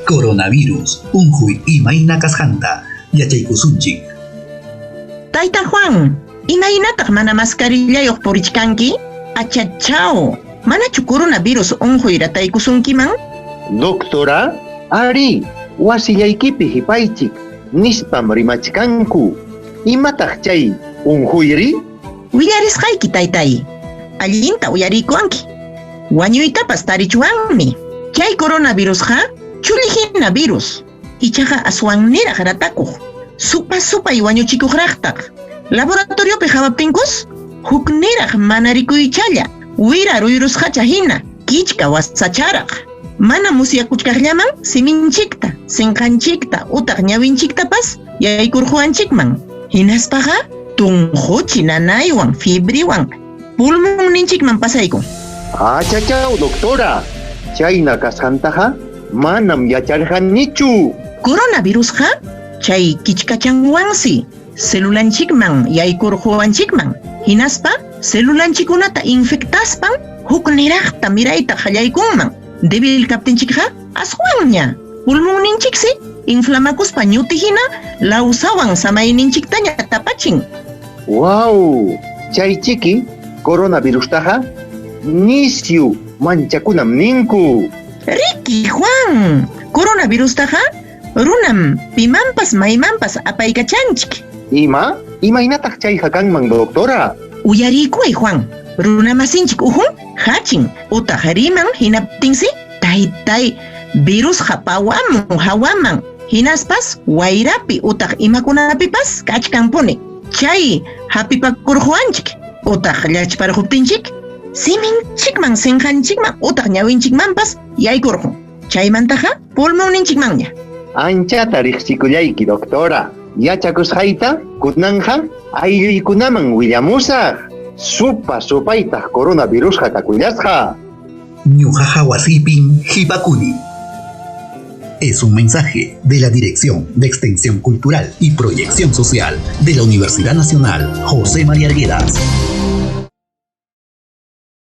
Coronavirus unquy imayna kasqanta yachaykusunchik. Tayta Juan, imaynataq mana mascarillayuq purichkanki? Achachaw, manachu coronavirus unquy rataykusunkiman? Doctora, arí, wasillaykipi hipaychik, nispam rimachkanku. Imataq chay unquyri? Willarisqayki taytay, allinta uyariykuwanki. Wañuytapas tarichwanmi. Chay coronavirusqa chulli hina virus, ichaqa aswanniraq ratakuq, supa supay wañuchikuqraqtaq. Laboratoriopi qhawaptinkus, hukniraq mana rikuychalla, wira ruyrusqacha hina, kichka wasacharaq. Mana musyakuchkaqllaman siminchikta, sinqanchikta utaq ñawinchiktapas yaykurquwanchikman. Hinaspaqa tunquchi nanaywan, fiebriwan pulmonninchikman pasaykun. Achachaw, doctora, chayna kasqantaqa manam yacharqanichu. Coronavirusqa chay kichkachanwansi celulanchikman yaykurquwanchikman, hinaspa celulanchikkunata infectaspan hukniraqta mirayta qallaykunman. Débil kaptinchikqa aswanña pulmonninchiksi inflamakuspa ñuti hina lawsawan samayninchiktaña tapachin. Wow, chaychiki coronavirustaqa nisyu manchakunam ninku. Riki, Juan, coronavirustaqa runam pimanpas maymanpas apaykachanchik. Ima? Imaynataq chayqa kanman, doctora? Uyariykuway, Juan. Runamasinchik uhun, hachin, utaq riman hinaptinsi, taytay, virusqa pawamun hawaman, hinaspas wayrapi utaq imakunapipas kachkanpuni. Chay hapipakurquwanchik utaq llachparquptinchik, siminchikman, sinqanchikman utaq ñawinchikmanpas yaykurqun. Chaymantaqa pulmonninchikmanña. Anchata riqsikullayki, doctora. Yachakusqayta kunanja aylluykunaman willamusaq. Supa supaytaq coronavirusqa kakullasqa. Ñuqaqa wasipin hipakuni. Es un mensaje de la Dirección de Extensión Cultural y Proyección Social de la Universidad Nacional José María Arguedas.